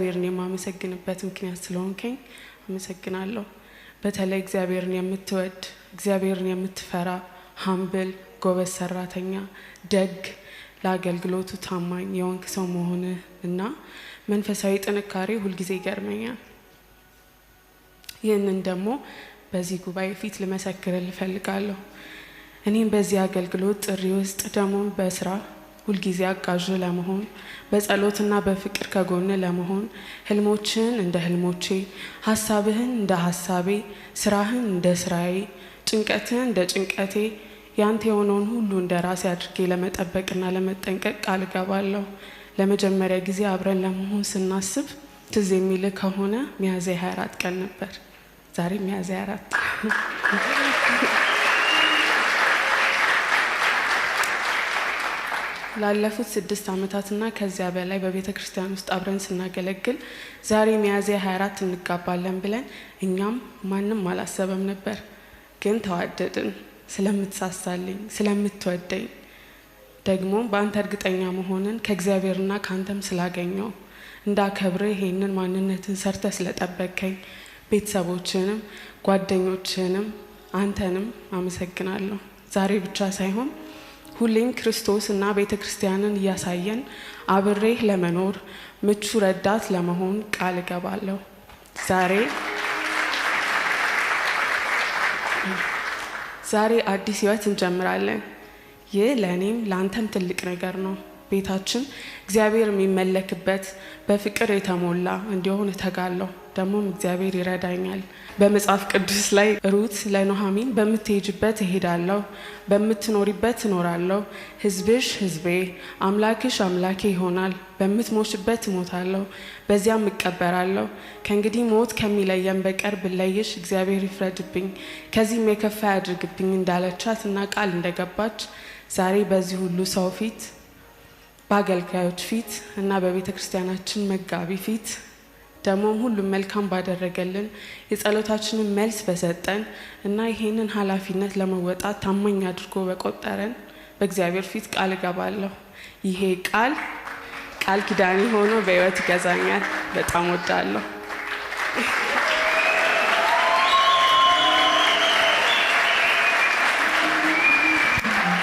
እግዚአብሔርን የማመሰግንበት ምክንያት ስለሆንከኝ አመሰግናለሁ። በተለይ እግዚአብሔርን የምትወድ፣ እግዚአብሔርን የምትፈራ፣ humble፣ ጎበዝ ሰራተኛ፣ ደግ፣ ለአገልግሎቱ ታማኝ የሆንክ ሰው መሆንህ እና መንፈሳዊ ጥንካሬ ሁልጊዜ ይገርመኛል። ይህንን ደግሞ በዚህ ጉባኤ ፊት ልመሰክርልህ እፈልጋለሁ። እኔም በዚህ አገልግሎት ጥሪ ውስጥ ደግሞ በስራ ሁልጊዜ አጋዥ ለመሆን፣ በጸሎትና በፍቅር ከጎን ለመሆን፣ ህልሞችህን እንደ ህልሞቼ፣ ሀሳብህን እንደ ሀሳቤ፣ ስራህን እንደ ስራዬ፣ ጭንቀትህን እንደ ጭንቀቴ፣ ያንተ የሆነውን ሁሉ እንደ ራሴ አድርጌ ለመጠበቅና ለመጠንቀቅ ቃል እገባለሁ። ለመጀመሪያ ጊዜ አብረን ለመሆን ስናስብ ትዝ የሚልህ ከሆነ ሚያዝያ 24 ቀን ነበር። ዛሬ ሚያዝያ 4። ላለፉት 6 ዓመታትና ከዚያ በላይ በቤተ ክርስቲያን ውስጥ አብረን ስናገለግል ዛሬ ሚያዝያ 24 እንጋባለን ብለን እኛም ማንም አላሰበም ነበር። ግን ተዋደድን። ስለምትሳሳልኝ፣ ስለምትወደኝ፣ ደግሞ በአንተ እርግጠኛ መሆንን ከእግዚአብሔርና ከአንተም ስላገኘው፣ እንዳከብርህ ይሄንን ማንነትን ሰርተ ስለጠበቅከኝ ቤተሰቦችንም ጓደኞችንም አንተንም አመሰግናለሁ። ዛሬ ብቻ ሳይሆን ሁሌም ክርስቶስ እና ቤተ ክርስቲያንን እያሳየን አብሬህ ለመኖር ምቹ ረዳት ለመሆን ቃል እገባለሁ። ዛሬ አዲስ ህይወት እንጀምራለን። ይህ ለእኔም ለአንተም ትልቅ ነገር ነው። ቤታችን እግዚአብሔር የሚመለክበት በፍቅር የተሞላ እንዲሆን እተጋለሁ። ደግሞም እግዚአብሔር ይረዳኛል። በመጽሐፍ ቅዱስ ላይ ሩት ለኑኃሚን በምትሄጅበት እሄዳለሁ፣ በምትኖሪበት እኖራለሁ፣ ሕዝብሽ ሕዝቤ፣ አምላክሽ አምላኬ ይሆናል፣ በምትሞችበት እሞታለሁ፣ በዚያም እቀበራለሁ። ከእንግዲህ ሞት ከሚለየን በቀር ብለይሽ እግዚአብሔር ይፍረድብኝ፣ ከዚህም የከፋ ያድርግብኝ እንዳለቻት እና ቃል እንደገባች ዛሬ በዚህ ሁሉ ሰው ፊት፣ በአገልጋዮች ፊት እና በቤተ ክርስቲያናችን መጋቢ ፊት፣ ደግሞም ሁሉም መልካም ባደረገልን፣ የጸሎታችንን መልስ በሰጠን እና ይሄንን ኃላፊነት ለመወጣት ታማኝ አድርጎ በቆጠረን በእግዚአብሔር ፊት ቃል እገባለሁ። ይሄ ቃል ቃል ኪዳኔ ሆኖ በሕይወት ይገዛኛል። በጣም ወዳለሁ።